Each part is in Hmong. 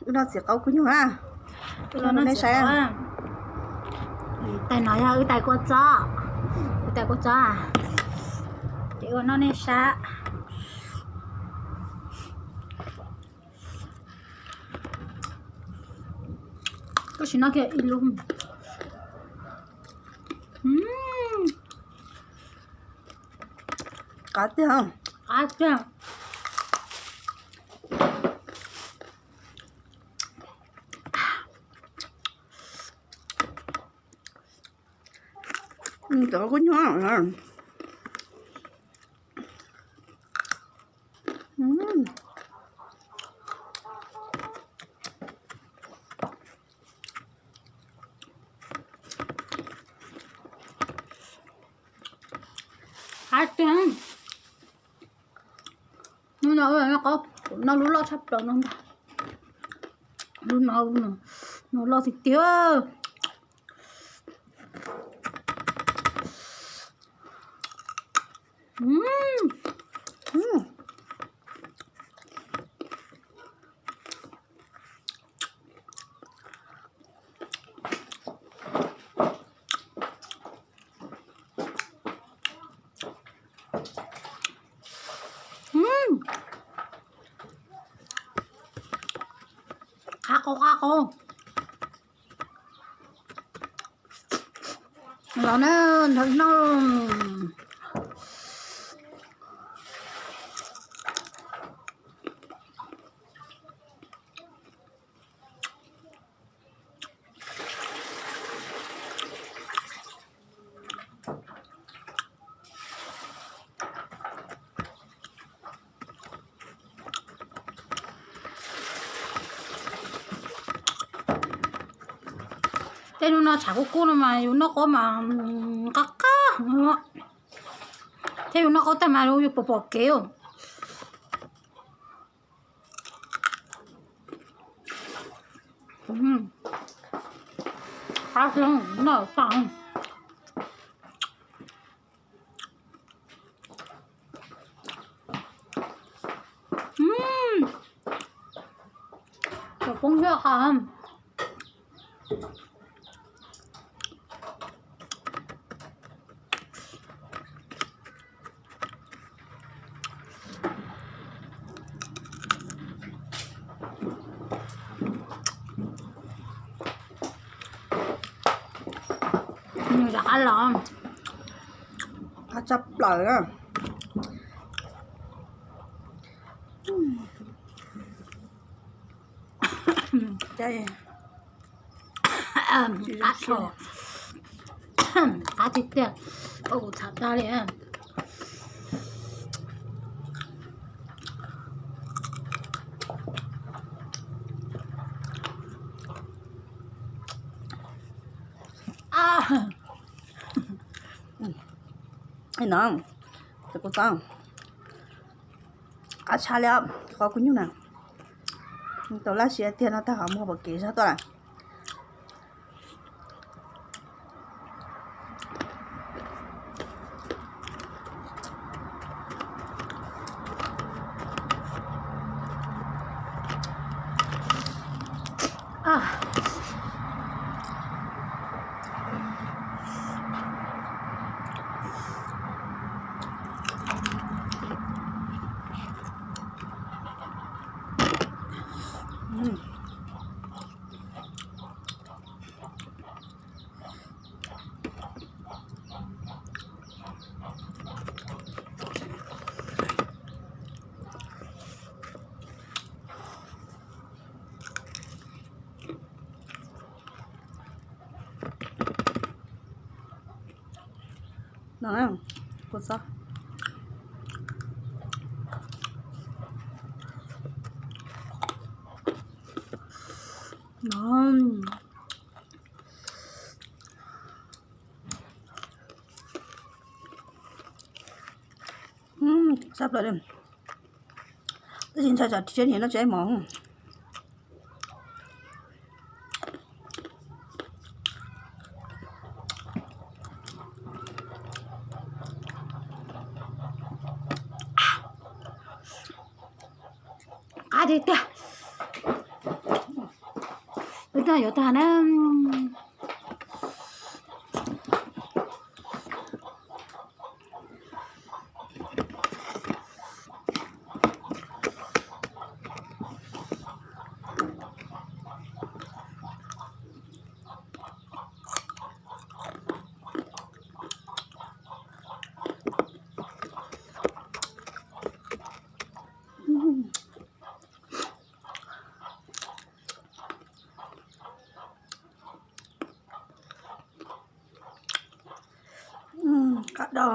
Wb noj txiv qaub kub nyuj na. Wb los noj nej saib. Tais no yog wb tais kua txob. Wb tais kua txob. Ces ua noj nej saib. Koj sim noj kiag ib lub. Qab tiag. Qab tiag. Cov kub nyuj. Qab tiag. Hnub no wb noj qaub, kuv noj lub loj tshaj plaws no ntag. Lub no, lub no loj tiag tiag. Qab qau, qab qau. Los na, nrog wb noj. Tej hnub no tshav kub kub no mas yus noj qaub mas qab qab. Thiab yus noj qaub tag mas yus pom pom kev. Qab xwb, noj tag. Poob siab qhov. Nws rov qab los, qab tshaj plaws na. Qab tiag tiag, ua kuv txhav tag li. No, cov kua txob qab tshaj li os, qau kub nyuj na. Tau laj siab tiag no tag qhov muag pom kev sab tuaj lawm. No, kua txob. No. Sab plaws li. Tab sis ntshai tsam tsiab niam no tsis ib mov. Qab tiag tiag. Tag yuav tag na. Qab do.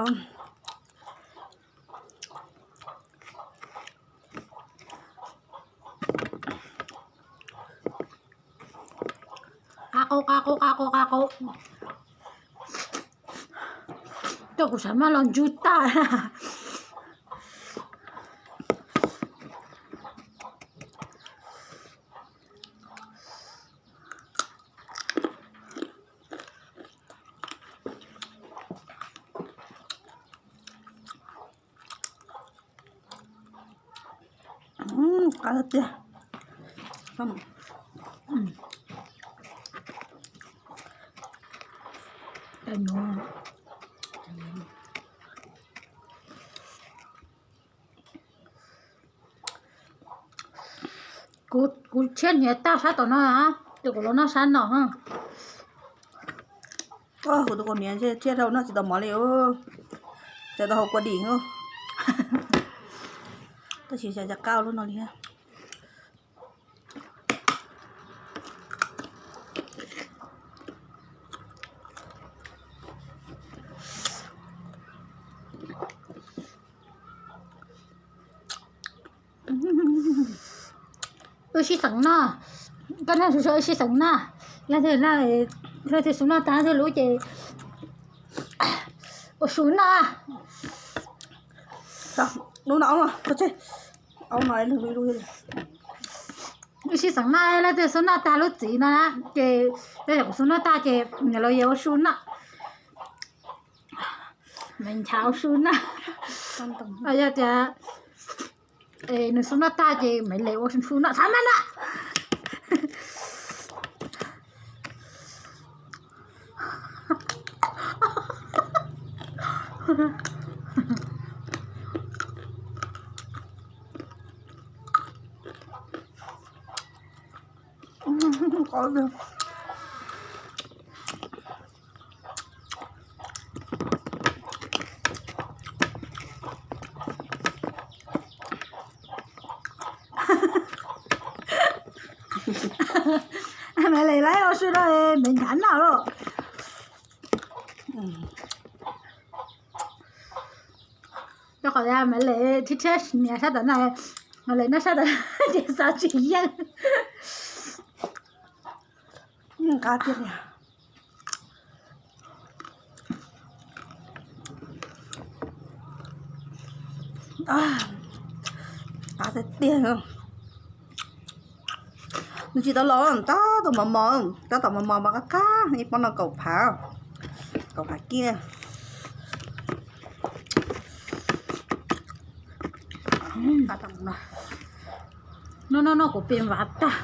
Qab qub, qab qub, qab qub, qab qub. Coj kuv sav maj los ntsw tag. Qab tiag. Kuv, kuv tshiab hniav tag sab tom no, ces kuv los noj sab no. Kuv tus kaus hniav tshiab dhau noj tsis tau mov li. Cov tau hau kua dim. Tab sis xyov cas qab lub no li. Wb sib xeem noj, koj noj su su wb sib xeem noj. Leej twg, leej twg su noj tag leej twg lub ces ua su noj. Wb sib xeem noj, leej twg su noj tag lub txiv no na ces, yog kuv su noj tag ces los yog ua su noj. Maiv Nchaiv ua su noj. Yog tias nws su noj tag ces Maiv Lev ua su noj txhob maj na. Maiv Lev laib ua su no Maiv Nchaiv noj lauj. Rau qhov Maiv Lev thiab thiab niam sab tom no, Maiv Lev noj sab tom ces xav tsis yeej. Qab tiag li. Qab tiag tiag. Nws tsis tau los, tab tom mos mos, tab tom mos mos mas qab qab, ib pob no kaum phav, kaum phav kiag. Noj noj noj kuv pes vav tag.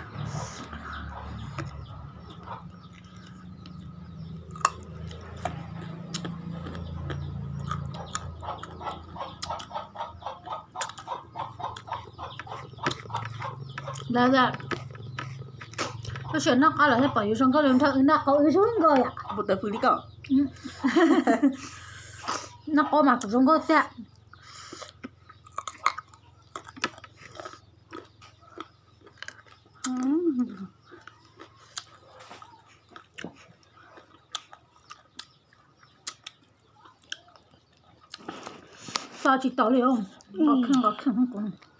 Lawv, lub sij hawm noj qab los thiaj pom yus zoo nkauj zoo nraug, wb noj qab wb zoo nkauj yom. Noj qab mas kuv zoo nkauj thiab. Xav tsis tau li, nqos kheej nqos kheej kuv.